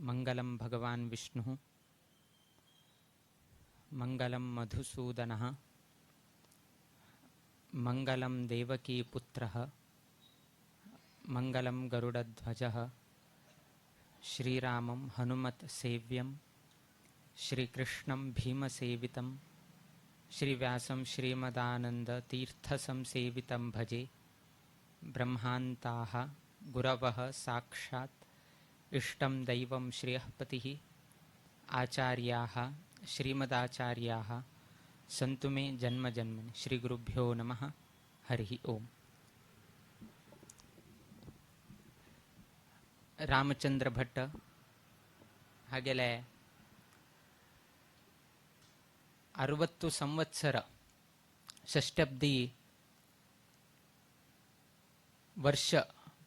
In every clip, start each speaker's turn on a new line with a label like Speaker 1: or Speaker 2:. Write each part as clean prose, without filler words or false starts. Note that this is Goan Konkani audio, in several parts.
Speaker 1: मंगलं भगवान् विष्णुः, मंगलं मधुसूदनः, मंगलं देवकीपुत्रः, मंगलं गरुडध्वजः, श्रीरामं हनुमत्सेव्यं, श्रीकृष्णं भीमसेवितं, श्रीव्यासं श्रीमदानन्दतीर्थसंसेवितं भजे. ब्रह्मान्ताः गुरवः साक्षात् इष्टं दैवं श्रियःपतिः, आचार्याः श्रीमदाचार्याः सन्तु मे जन्म जन्मनि. श्रीगुरुभ्यो नमः. हरिः ओम्. रामचंद्र भट्ट हागेले 60 संवत्सर षष्ट्यब्दी वर्ष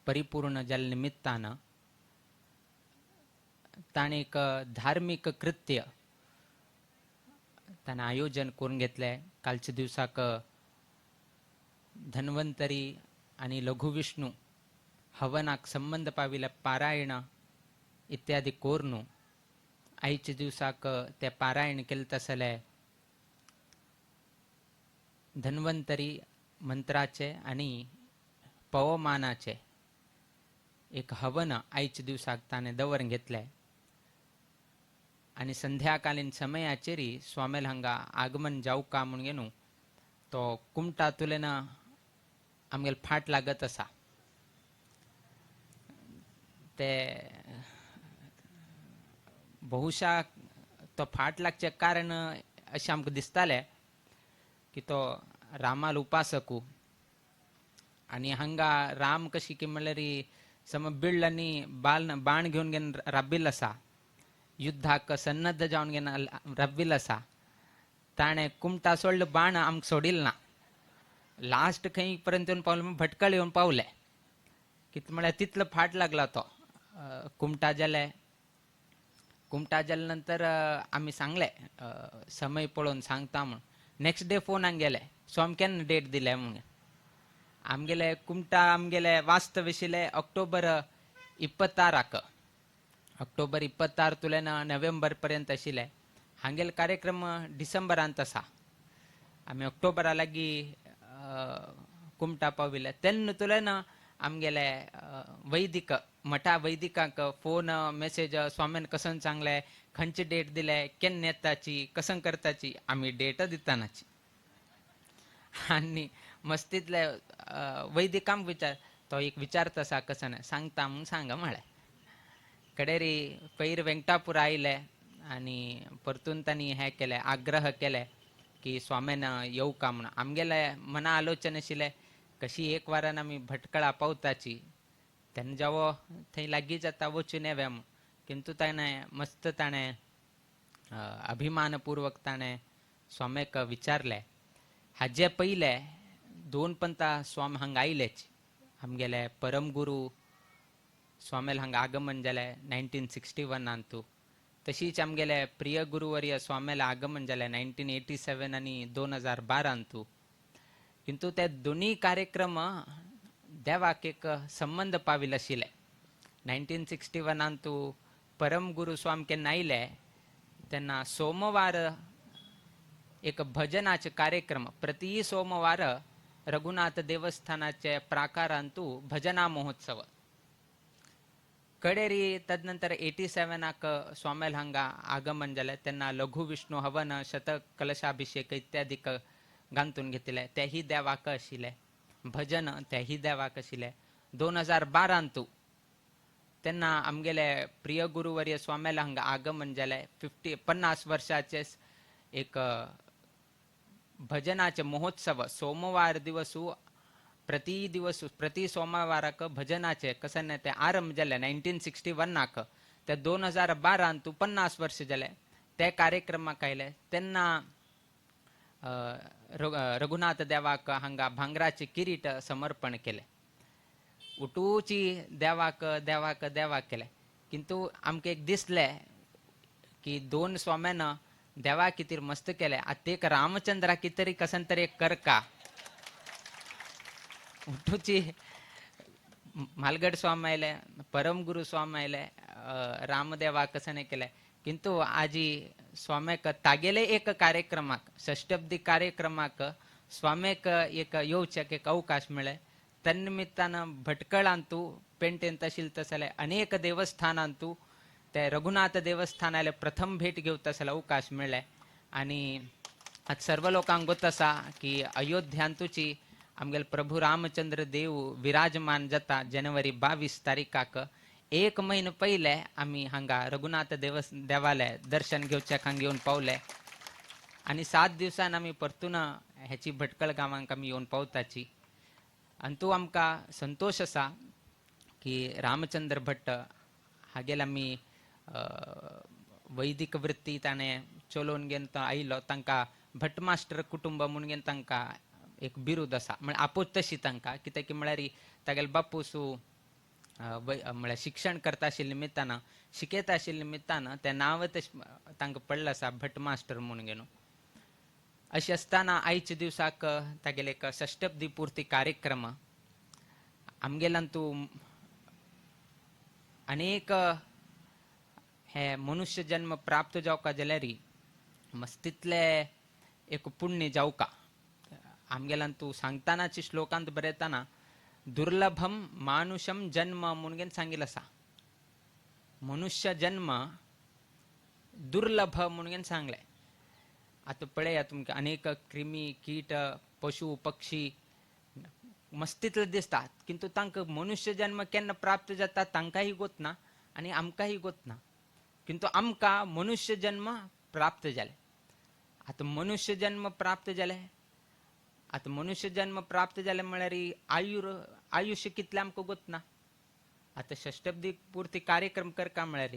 Speaker 1: परिपूर्ण जाल्ले निमित्तान ताणें एक धार्मीक कृत्य ताणें आयोजन करून घेतलें. कालच्या दिवसाक धन्वंतरी आनी लघुविष्णू हवनाक संबंध पाविल्ल्या पारायण इत्यादी कोरून आयच्या दिवसाक ते पारायण केलें तसले धन्वंतरी मंत्राचे आनी पवमानाचे एक हवन आयच्या दिवसाक ताणें दवरून घेतलें. आनी संध्याकालीन समयाचेर स्वामेल हांगा आगमन जावका म्हूण घेवन तो कुमटा तुलेन आमगेले फाट लागत आसा. ते बहुशा तो फाट लागचें कारण अशें आमकां दिसतालें की तो रामाल उपासकू आनी हांगा राम कशी की म्हणल्यार सम बिल्ड आनी बाल बाण घेवन घेवन राबिल्लो आसा, युद्धाक सन्नद्ध जावन घेवन राबिल्लो आसा. ताणें कुमटा सोडलो बाण आमकां सोडिल ना. लास्ट खंय पर्यंत येवन पावले, भटकळ येवन पावले. कितें म्हळ्यार तितलो फाट लागला तो कुमटा जाले. कुमटा जाले नंतर आमी सांगले समय पळोवन सांगता म्हूण. नेक्स्ट डे फोन गेले, स्वामी केन्ना डेट दिले म्हणून. आमगेले कुमटा आमगेले वास्तव आशिल्ले ऑक्टोबर 26. ऑक्टोबर 26 तुल्यान नोव्हेंबर पर्यंत आशिल्ले. हांगेले कार्यक्रम डिसेंबरांत आसा. आमी ऑक्टोबरा लागीं कुमटा पाविल्ले तेन्ना तुल्यान आमगेले वैदिक मठा वैदिकांक फोन मेसेज स्वामीन कसन सांगले, खंयची डेट दिले, केन्ना येताची, कसन करताची, आमी डेट दितानाची. आनी मस्तीतले वैदिकांक विचार तो एक विचारता आसा कसन सांगता म्हूण सांगा म्हळें. कडेरी पयर वेंकटापूर आयले आनी परतून तांणी हें केलें, आग्रह केले की स्वामीन येवका म्हूण. आमगेले मना आलोचन आशिल्लें कशी एक वारान आमी भटकळा पावताची तेन्ना जावो थंय लागीं जाता वचून येव्या म्हूण. किंतु ताणें मस्त ताणें अभिमानपूर्वक ताणें स्वामीक विचारलें. हाजे पयले 2 पंता स्वामी हांगा आयलेच. आमगेले परमगुरू स्वामील हांगा आगमन जालें 1961 तूं. तशीच आमगेले प्रिय गुरुवर्य स्वामील आगमन जालें 1987 आनी 2012 तूं. किंतु ते दोनूय कार्यक्रम देवाक एक संबंध पाविल्ले आशिल्ले. 1961 तूं परमगुरू स्वामी केन्ना आयले तेन्ना सोमवार एक भजनाचे कार्यक्रम प्रति सोमवार रघुनाथ देवस्थानाचे प्राकारांतू भजना महोत्सव कडेरी. तदनंतर 87 स्वामेल हांगा आगमन जालें तेन्ना लघु विष्णू हवन शतक कलशाभिषेक इत्यादी घालून घेतिल्ले. तेही देवाक आशिल्ले भजन, तेही देवाक आशिल्ले. 2012 तेन्ना आमगेले प्रिय गुरुवर्य स्वामेल हांगा आगमन जालें. 50 वर्षाचे एक भजनाचे महोत्सव सोमवार दिवसू प्रति दिवस प्रति सोमवाराक भजनाचे कसन ते आरंभ जाले 1961. ते 2012 तूं 50 वर्ष जाले ते कार्यक्रमाक आयले तेन्ना रघुनाथ देवाक हांगा भांगराचे किरीट समर्पण केले. उठूची देवाक देवाक देवाक केले. किंतु आमकां एक दिसलें की 2 स्वाम्यान देवा कितीर मस्त केले, आतां एक रामचंद्रा कितरी कसन तरी एक करका. उठूची म्हालगड स्वामी आयले, परमगुरू स्वामी आयले, रामदेवाक कशें केलें, किंतु आजी स्वाम्याक तागेले एक कार्यक्रमाक षष्ट्यब्दी कार्यक्रमाक स्वाम्याक एक येवच्याक एक अवकाश मेळ्ळे. तन्निमित्तान भटकळांतू पेंटेन तहसील तसले अनेक देवस्थानांतू ते रघुनाथ देवस्थानाले प्रथम भेट घेवता तसले अवकाश मेळ्ळे. आनी आज सर्व लोकांक गोत आसा की अयोध्यांतूची आमगेले प्रभू रामचंद्र देव विराजमान जाता जानेवारी 22 तारीखाक. एक म्हयनो पयले आमी हांगा रघुनाथ देवाले दर्शन घेवच्याक हांगा येवन पावले आनी 7 दिवसान आमी परतून हेची भटकळ गांवांक आमी येवन पावताची. आनी तूं आमकां संतोश आसा की रामचंद्र भट्ट हागेले आमी वैदिक वृत्ती ताणें चलोवन घेवन तो आयलो. तांकां भट मास्टर कुटुंब म्हणून घेवन तांकां एक बिरूद आसा, म्हळ्यार आपोच तशी तांकां कित्याक की म्हळ्यार तागेले बापूसू म्हळ्यार शिक्षण करता आशिल्ले निमित्तान शिकयता आशिल्ले निमित्तान तें नांव तशें तांकां पडलें आसा भट मास्टर म्हणून घेवन. अशें आसतना आयच्या दिवसाक तागेले एक षष्ट्यब्दी पुर्ती कार्यक्रम आमगेल्यान तूं अनेक हे मनुष्य जन्म प्राप्त जावका जाल्यार मस्तीतले एक पुण्य जावका. आमगेल्यान तूं सांगतानाची श्लोकांत बरयतना दुर्लभम मानुषम जन्म म्हणून सांगिल्लें आसा. मनुष्य जन्म दुर्लभ म्हणून सांगलें. आतां पळया तुमकां अनेक क्रिमी कीट पशु पक्षी मस्तीतले दिसतात, किंतु तांकां मनुष्य जन्म केन्ना प्राप्त जाता तांकांय गोत ना आनी आमकांय गोत ना, किंतु आमकां मनुष्य जन्म प्राप्त जालें. आतां मनुष्य जन्म प्राप्त जालें, आतां मनुष्य जन्म प्राप्त जालें म्हळ्यार आयुष्य कितलें आमकां गोत ना. आतां षष्ट्यब्दी पुर्ती कार्यक्रम करका म्हळ्यार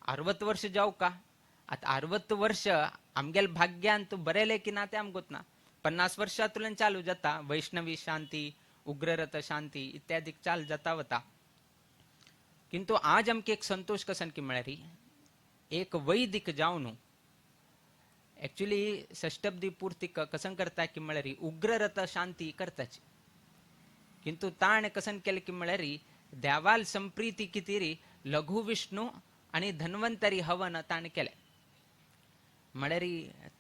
Speaker 1: 60 वर्ष जावका. आतां 60 वर्ष आमगेले भाग्यान तूं बरेलें की ना तें आमकां गोत ना. 50 वर्षांतल्यान चालू जाता वैष्णवी शांती उग्ररथ शांती इत्यादी चालू जाता वता, किंतु आज आमकां एक संतोष कसन की म्हळ्यार एक वैदिक जावन एक्चुअली षष्ट्यब्दी पुर्ती कसन करता की म्हळ्यार उग्ररथ शांती करताची, किंतु ताणें कसन केलें की म्हळ्यार देवाल संप्रीती कितें लघु विष्णू आनी धन्वंतरी हवन ताणें केलें. म्हळ्यार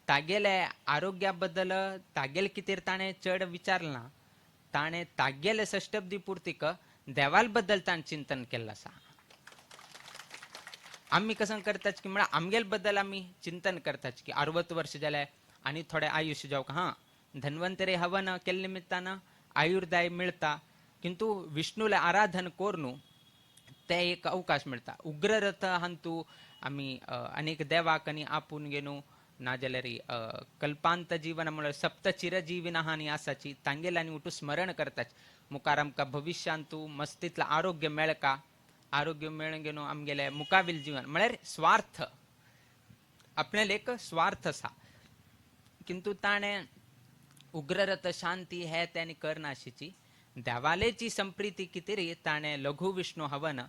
Speaker 1: तागेले आरोग्या बद्दल तागेले कितें ताणें चड विचारलें ना, ताणें तागेले षष्ट्यब्दी पुर्तीक देवाल बद्दल ताणें चिंतन केल्लें आसा. आमी कसं करतात की म्हळ्यार आमगेले बद्दल आमी चिंतन करतात की 60 वर्ष जालें आनी थोडें आयुष्य जावंक. हां, धन्वंतरी हवन केल्ले निमित्तान आयुर्दाय मेळटा, किंतु विष्णूले आराधन करून ते एक अवकाश मेळटा. उग्ररथ हांतू आमी अनेक देवाक आनी आपून घेवन नाजाल्यार कल्पांत जीवन म्हळ्यार सप्त चिरजीविनः आनी आसाची तांगेले आनी उठू स्मरण करतात. मुखार आमकां भविश्यांतू मस्तीतलें आरोग्य मेळका, आरोग्य मेळून घेवन आमगेले मुखावेल जीवन म्हळ्यार स्वार्थ आपणाले एक स्वार्थ आसा, किंतु ताणें उग्ररथ शांती हे तेणी करनाशिची देवालेची संप्रीती कितें ताणें लघु विष्णू हवन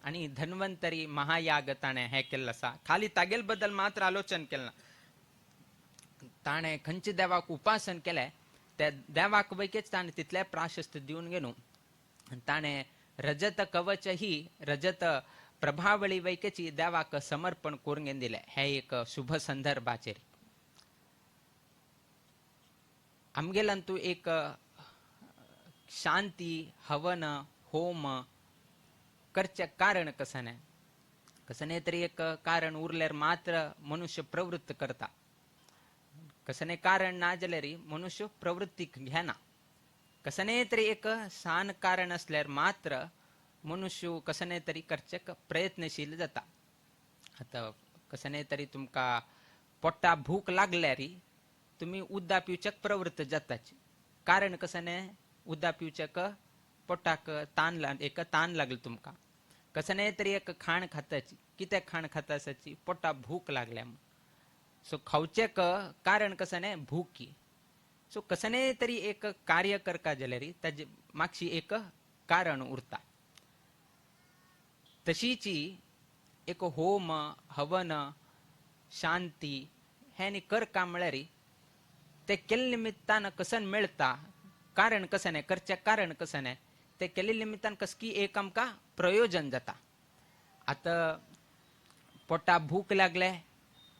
Speaker 1: आनी धन्वंतरी महायाग ताणें हें केल्लें आसा. खाली तागेले बद्दल मात्र आलोचन केलें ना, ताणें खंयच्या देवाक उपासन केलें त्या देवाक वैकेच ताणें तितलें प्राशस्त दिवन घेवन ताणें रजत कवच ही रजत प्रभावळी वैकेची देवाक समर्पण करून घेवन दिलें. हें एक शुभ संदर्भाचेर आमगेल्यान तूं एक शांती हवन होम करचें कारण कसनें कसनें तरी एक कारण उरल्यार मात्र मनुष्य प्रवृत्त करता, कसनें कारण ना जाल्यार मनुष्य प्रवृत्तीक घेना. कसनें तरी एक सान कारण आसल्यार मात्र मनुष्य कसनें तरी करचें प्रयत्नशील जाता. आतां कसनें तरी तुमकां पोटा भूक लागल्यार तुमी उदक पिवच्याक प्रवृत्त जाताची, कारण कसनें उदक पिवच्याक पोटाक तान एक तान लागली तुमकां. कसनें तरी एक खाण खाताची, कितें खाण खाता आसाची पोटा भूक लागल्या म्हूण. सो खावचें कारण कसनें भूकी. सो कसनें तरी एक कार्य करका जाल्यार ताजे मागशी एक कारण उरता. तशीची एक होम हवन शांती हें आनी करका म्हळ्यार ते केल्ले निमित्तान कसन मेळटा, कारण कसनें करचें कारण कसनें ते केल्ले निमित्तान कसकी एक आमकां प्रयोजन जाता. आतां पोटा भूक लागले,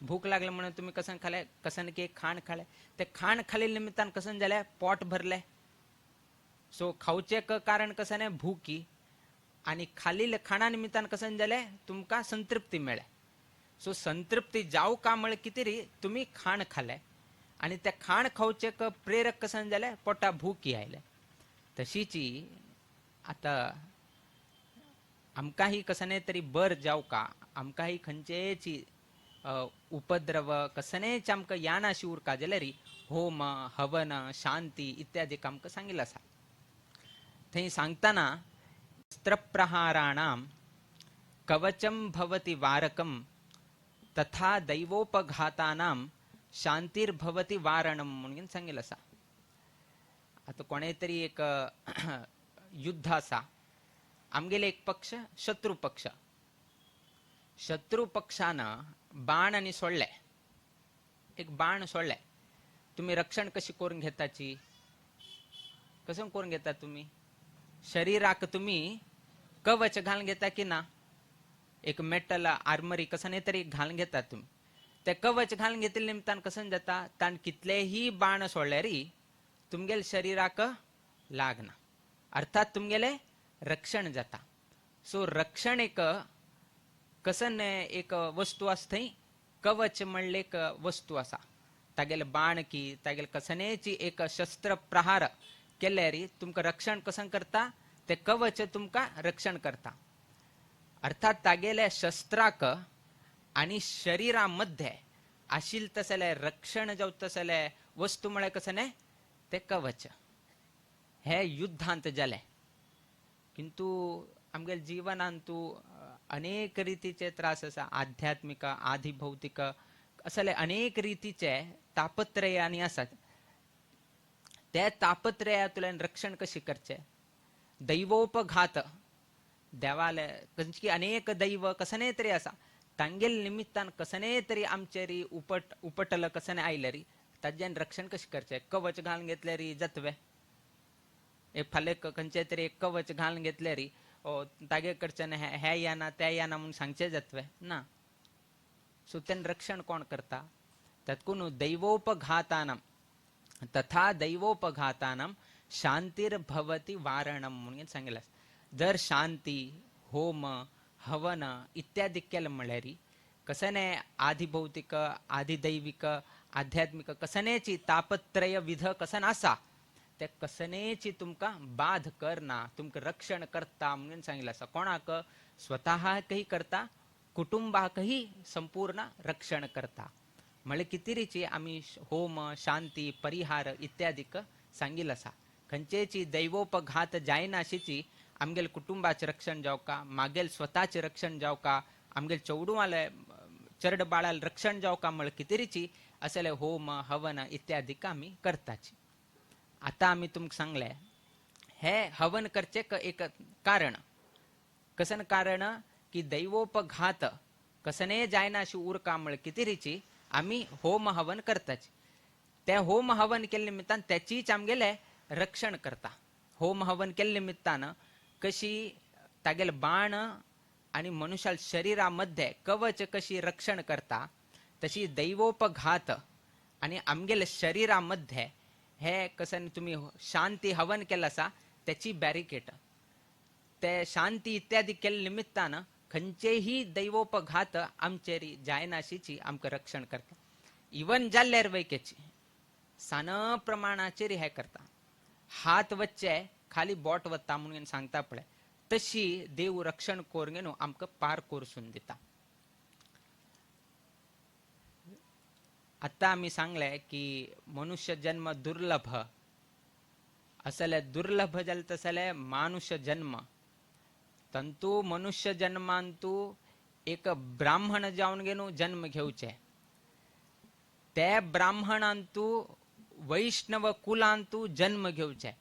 Speaker 1: भूक लागले म्हणून तुमी कसन खाले, कसन की खाण खाले, ते खाण खाले निमित्तान कसन जालें, पोट भरले. सो खावचें कारण कसन भुकी, आनी खालील खाणा निमित्तान कसन जालें तुमकां संतृप्ती मेळ्ळें. सो संतृप्ती जावं का म्हळ्यार कितें री तुमी खाण खाले आनी ते खाण खावचें प्रेरक कसन जालें, पोटा भुकी आयले. तशीची आतां आमकांही कसने तरी बर जावका, आमकांही खंयचेची उपद्रव कसनेच आमकां यानाशी उरका जाल्यार होम हवन शांती इत्यादी आमकां सांगिल्लें आसा. थंय सांगतना शस्त्रप्रहाराणां कवचं भवति वारकं तथा दैवोपघातानां शांतीर्भवति वारणं म्हणून सांगिल्लें आसा. आतां कोणें तरी एक युद्ध आसा, आमगेले एक पक्ष शत्रू पक्ष, शत्रू पक्षान बाण आनी सोडले, एक बाण सोडले, तुमी रक्षण कशी करून घेताची, कसं करून घेता तुमी? शरीराक तुमी कवच घालून घेता की ना? एक मेटल आर्मरी कसं नाही तरी घालून घेता तुमी. ते कवच घालून घेतिल्ले निमतान कसं जाता, ताण कितलेही बाण सोडल्यार तुमगेले शरीराक लागना, अर्थात तुमगेले रक्षण जाता. सो रक्षण एक कसन एक वस्तू आसा, थंय कवच म्हणले एक वस्तू आसा. तागेले बाण की तागेले कसनेची एक शस्त्र प्रहार केल्यार तुमकां रक्षण कसं करता, ते कवच तुमकां रक्षण करता. अर्थात तागेले शस्त्राक आनी शरीरा मध्ये आशिल्लें तसलें रक्षण जावं तसलें वस्तू म्हळ्यार कसं न्ही ते कवच. हे युद्धांत जालें, किंतु आमगेले जिवनांत तूं अनेक रितीचे त्रास आसा, आध्यात्मिक आधिभौतिक असले अनेक रितीचे तापत्रय आनी आसात. ते तापत्रयांतल्यान रक्षण कशें करचें? दैवोपघात, देवाले खंयची अनेक दैव कसने तरी आसा, तांगेले निमित्तान कसने तरी आमचेर उपटल कसने आयले री ताज्यान रक्षण कशें करचें? कवच घालून घेतले री जातवे, एक फाल्यां खंयचें तरी एक कवच घालून घेतले री तागे कडच्यान हे याना ते याना म्हूण सांगचें जातवे ना. सो तेन्ना रक्षण कोण करता? तत्कुन दैवोपघातानां तथा दैवोपघातानां शांतीर्भवति वारणम म्हणून सांगिल्लें. जर शांती होम हवन इत्यादी केलें म्हळ्यार कसने आधिभौतिक आधिदैविक आध्यात्मिक कसनेची तापत्रय विध कसन आसा ते कसनेची तुमकां बाध करना, तुमकां रक्षण करता म्हणून सांगिल्लें आसा. कोणाक? स्वतःकही करता, कुटुंबाकही संपूर्ण रक्षण करता. म्हळ्यार कितें आमी होम शांती परिहार इत्यादीक सांगिल्लें आसा. खंयचेची दैवोपघात जायना अशीची आमगेले कुटुंबाचें रक्षण जावका, मागेल स्वताचें रक्षण जावका, आमगेले चेडवाले चरड बाळाल रक्षण जावका म्हळ्यार कितेंची असले होम हवन इत्यादीक आमी करताची. आतां आमी तुमकां सांगलें हे हवन करचें एक कारण कसन कारण की दैवोपघात कसने जायना अशी उरका म्हळ्यार कितेंची आमी होम हवन करताची. ते होम हवन केल्ले निमित्तान त्याचीच आमगेले रक्षण करता. होम हवन केल्ले निमित्तान कशी तागेले बाण आनी मनुष्या शरीरामध्ये कवच कशी रक्षण करता तशी दैवोपघात आनी आमगेले शरीरामध्ये हे कसन तुमी शांती हवन केलं आसा त्याची बॅरिकेड ते शांती इत्यादी केल्ले निमित्तान खंयचेही दैवोपघात आमचेर जायना अशीची आमकां रक्षण करता. इवन जाल्ल्यार वैकेची सान प्रमाणाचेर हे करता. हात वच्चे खाली बोट वता म्हणून सांगता पळय तशी देव रक्षण करून न्हू आमकां पार करसून दिता. आतां आमी सांगलें की मनुष्य जन्म दुर्लभ असले दुर्लभ जालें तसले मानुष्य जन्म तंतू मनुष्य जन्मांतू एक ब्राह्मण जावन घेवन जन्म घेवचे ते ब्राह्मणांतू वैष्णव कुलांतू जन्म घेवचे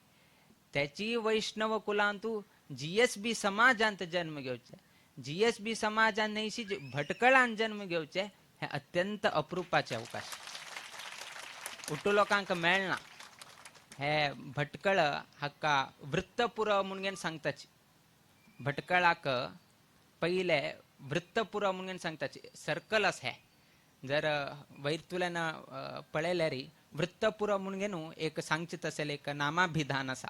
Speaker 1: त्याची वैष्णव कुलांतू जीएसबी समाजांत जन्म घेवचे जीएसबी समाजान न्हयशी भटकळान जन्म घेवचे हे अत्यंत अप्रुपाचे अवकाश उट्टू लोकांक मेळना. हे भटकळ हाका वृत्तपुर म्हणून सांगताची. भटकळाक पयले वृत्तपुरा म्हणून सांगता, सर्कल आसा. जर वैरतुल्यान पळयल्यार वृत्तपुरा म्हणून न्हू एक सांगचें तसलें एक नामाभिधान आसा.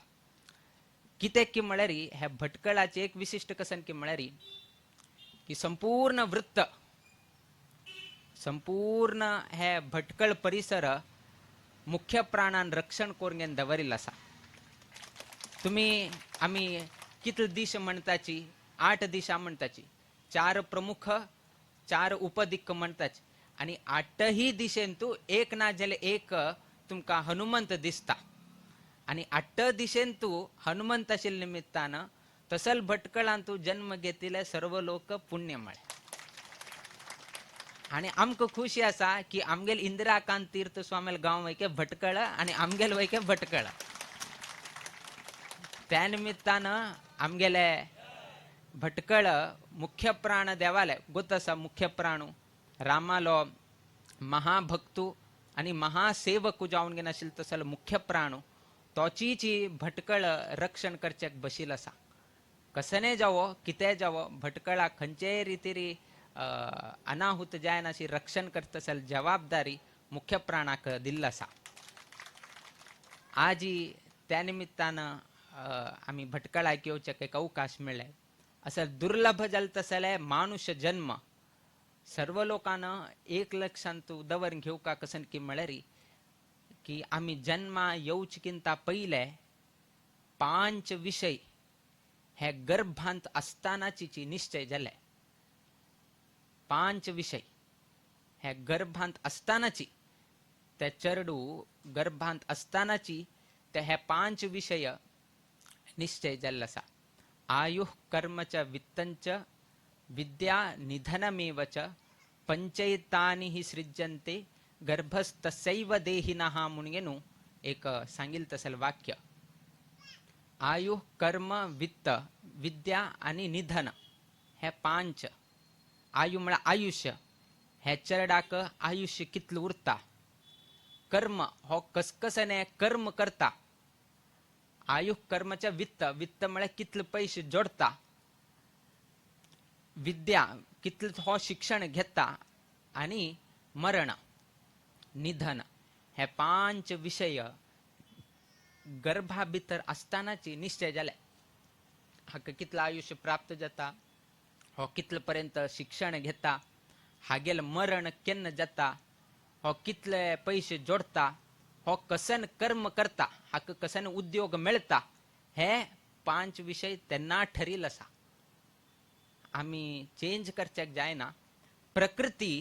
Speaker 1: कित्याक की म्हळ्यार ह्या भटकळाचें एक विशिश्ट कसन की म्हळ्यार की संपूर्ण वृत्त, संपूर्ण हे भटकळ परिसर मुख्य प्राणान रक्षण करून दवरिल्लो आसा. तुमी आमी कितले दिश म्हणटाची, 8 दिशा म्हणटाची, 4 प्रमुख 4 उपदिक्क म्हणटाची, आनी 8 दिशेन तूं एक ना जाल्यार एक तुमकां हनुमंत दिसता. आनी 8 दिशेन तूं हनुमंत आशिल्ल्या निमित्तान तसल भटकळान तूं जन्म घेतिल्ले सर्व लोक पुण्य म्हळ्ळे. आनी आमकां खुशी आसा की आमगेल इंदिराकांत तीर्थ स्वामील गांव वयके भटकळ आनी आमगेल वयके भटकळ. त्या निमित्तान आमगेले भटकळ मुख्य प्राण देवालय गोत आसा. मुख्य प्राणू रामालो महाभक्तू आनी महासेवकू जावन घेवन आशिल्लो तसलो मुख्य प्राणू तोचीची भटकळ रक्षण करच्याक बशील आसा. कसने जावो कितें जावो भटकळाक खंयचेय रितीरी अनाहूत जायना अशी रक्षण करता तसल जबाबदारी मुख्य प्राणाक दिल्ल आसा. आजी त्या निमित्तान आमी भटकळाक येवच्याक एक अवकाश मेळ्ळे. असं दुर्लभ जालें तसलें मानुष्य जन्म सर्व लोकांना एक लक्षांत दवर घेवका कसन की म्हळ्यार की आमी जन्मा येवचे किंता पयले 5 विशय हे गर्भांत आसतानाची निश्चय जाले. 5 विशय हे गर्भांत आसतानाची, ते चेडू गर्भांत आसतानाची ते हे 5 विशय निश्चय जाल्ले आसा. आयुः कर्म च वित्तंच विद्या निधनमेव च पंचैतानि हि सृज्यन्ते गर्भस्तस्यैव देहिनः म्हणून एक सांगिल तसल वाक्य. आयुः कर्म वित्त विद्या आनी निधन हे 5. आयु म्हळ्यार आयुष्य, हे चेरडाक आयुष्य कितलें उरता. कर्म हो कसकसने कर्म करता. आयु कर्मच्या वित्त, वित्त म्हळ्यार कितले पयशे जोडता. विद्या कितले हो शिक्षण घेता. आनी मरण निधन हे 5 विशय गर्भा भितर आसतानाची निश्चय जाले. हाका कितलें आयुष्य प्राप्त जाता, हो कितले पर्यंत शिक्षण घेता, हागेल मरण केन्ना जाता, हो कितले पयशे जोडता, हो कसन कर्म करता, हाका कसन उद्योग मेळता, हे 5 विशय तेन्ना ठरील आसा. आमी चेंज करच्याक जायना. प्रकृती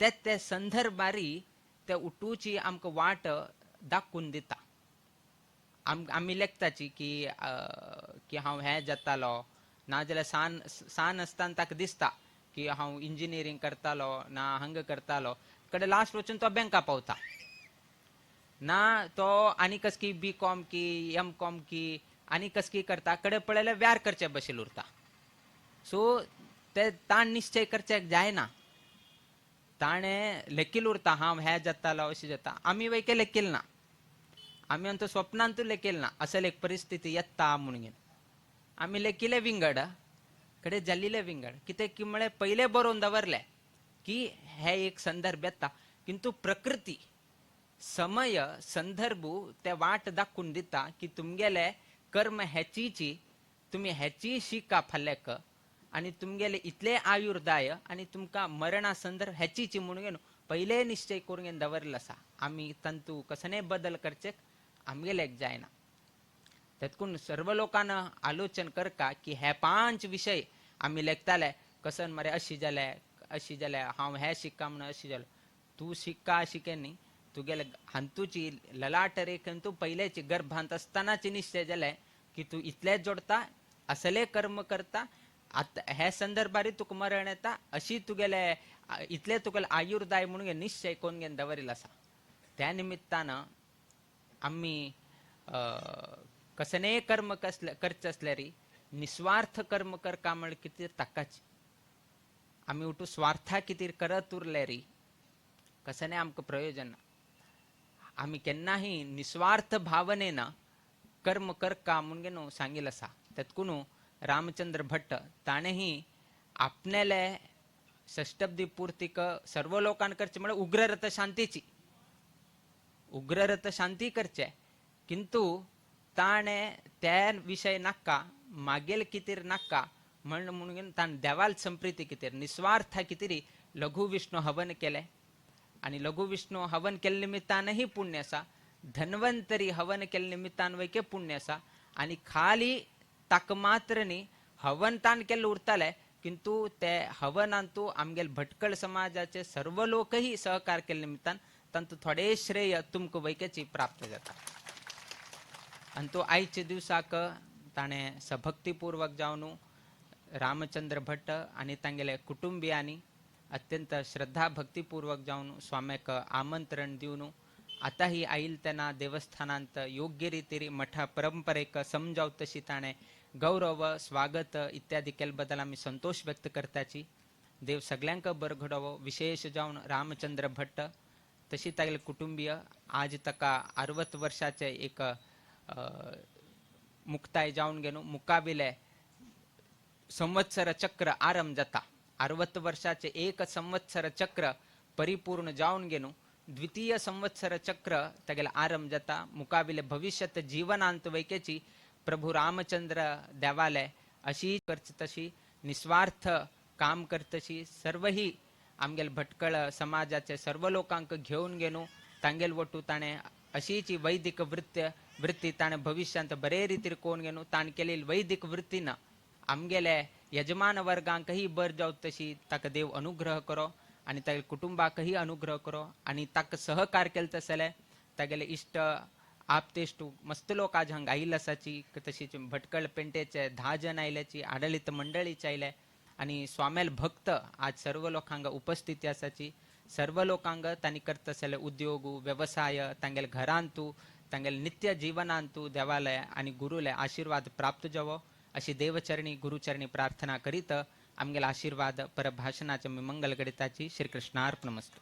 Speaker 1: ते ते संदर्भारी ते उठूची आमकां वाट दाखोवन दिता. आमी लेखताची की की हांव हें जातालो, नाजाल्यार सान सान आसतना ताका दिसता की हांव इंजिनियरींग करतालो ना हांगा करतालो, कडेन लास्ट वचून तो बँका पावता ना, तो आनी कसकी बी कॉम की एम कॉम की आनी कसकी करता, कडेन पळयल्यार व्यार करचे भशेन उरता. सो ते ताण निश्चय करच्याक जायना. ताणें लेखील उरता हांव हें जातालो अशें जाता. आमी वयके लेखील ना, आमी आमच्या स्वप्नांतूय लेखील ना असल एक परिस्थिती येता म्हणून. आमी लेखिले विंगड कडेन जाल्ले विंगड. कितें की म्हळ्यार पयले बरोवन दवरले की हे एक संदर्भ येता, किंतु प्रकृती समय संदर्भ ते वाट दाखोवन दिता की तुमगेले कर्म हेचीची तुमी हेची शिका फाल्याक आनी तुमगेले इतले आयुर्दाय आनी तुमकां मरणा संदर्भ हेचीची म्हणून पयले निश्चय करून दवरिल्लो आसा. आमी तांतू कसने बदल करचे आमगेले जायना. तेतकून सर्व लोकांना आलोचन करका की हे 5 विशय आमी लेखताले कसन मरे अशी जाले अशी जाले हांव हे शिक्का म्हणून अशी जालो, तूं शिक्का शिके न्ही, तुगेले हांतूची ललाट रेखेन तूं पयलेची गर्भांत आसतनाची निश्चय जाले की तूं इतलें जोडता, असले कर्म करता, आतां हे संदर्भारी तुका मरण येता, अशी तुगेले इतले तुगेले आयुर्दाय म्हणून निश्चय कोण घेवन दवरिल्लो आसा. त्या निमित्तान आमी कसनेय कर्म कसले करचे आसल्यार निस्वार्थ कर्म करका म्हळ्यार कितें ताकाच आमी उठू स्वार्था खातीर करत उरले री कसनेय आमकां प्रयोजन ना. आमी केन्नाही निस्वार्थ भावनेन कर्म करका म्हणून न्हू सांगिल्लें आसा. तेतकून रामचंद्र भट्ट ताणेंही आपणाले षष्टब्दी पूर्तीक सर्व लोकांक करचे म्हळ्यार उग्ररथ शांतीची, उग्ररथ शांती करचे, किंतु ताणें ते विशय नाका, मागेल कितें नाका म्हण म्हणून ताणें देवाल संप्रिती कितें निस्वार्था कितें लघु विष्णू हवन केलें. आनी लघु विष्णू हवन केल्ले निमित्तानही पुण्य आसा, धन्वंतरी हवन केल्ले निमित्तान वैके पुण्य आसा. आनी खाली ताका मात्र न्ही हवन ताण केल्लें उरतालें, किंतु ते हवनांतू आमगेले भटकळ समाजाचे सर्व लोकही सहकार केल्ले निमित्तान तांतू थोडे श्रेय तुमकां वैकेची प्राप्त जाता. आनी तो आयच्या दिवसाक ताणें सभक्तीपूर्वक जावन रामचंद्र भट्ट आनी तांगेले कुटुंबियांनी अत्यंत श्रद्धा भक्तीपूर्वक जावन स्वाम्याक आमंत्रण दिवन आतां ही आयल तेन्ना देवस्थानांत योग्य रितीर मठा परंपरेक समजाव तशी ताणें गौरव स्वागत इत्यादी केल्ले बद्दल आमी संतोश व्यक्त करताची. देव सगल्यांक बरो घडोवो, विशेष जावन रामचंद्र भट्ट तशी तागेले कुटुंबीय आज ताका 60 वर्षाचे एक मुक्ताय जावन घेवन मुकाबिले संवत्सर चक्र आरंभ जाता. 60 वर्षाचे एक संवत्सर चक्र परिपूर्ण जावन घेवन द्वितीय संवत्सर चक्र तागेले आरंभ जाता. मुकाबिले भविष्यत जीवनांत वैकेची प्रभू रामचंद्र देवाले अशी करची तशी निस्वार्थ काम करतशी सर्वही आमगेले भटकळ समाजाचे सर्व लोकांक घेवन घेवन तांगेल वटू ताणें अशीच वैदिक वृत्ती ताणें भविष्यांत बरे रितीर कोण घेवन ताणें केलेली वैदिक वृत्तीन आमगेले यजमान वर्गांकही बर जावं तशी ताका देव अनुग्रह करो आनी तागेले कुटुंबाकही अनुग्रह करो. आनी ताका सहकार केले तसले तागेले इश्ट आपतेश्ट मस्त लोक आज हांगा आयिल्ले आसाची, तशीच भटकळ पेंटेचे 10 जण आयल्याची, आडळीत मंडळीचे आयले आनी स्वामेल भक्त आज सर्व लोक हांगा उपस्थिती आसाची. सर्व लोकांक तांणी करता आसले उद्योग वेवसाय तांगेले घरांतू तांगेले नित्य जीवनांतू देवालय आनी गुरुले आशीर्वाद प्राप्त जावो अशी देवचरणी गुरुचरणी प्रार्थना करीत आमगेले आशीर्वाद परभाषणाचे मंगल घडिताची. श्रीकृष्णार्पणमस्तु.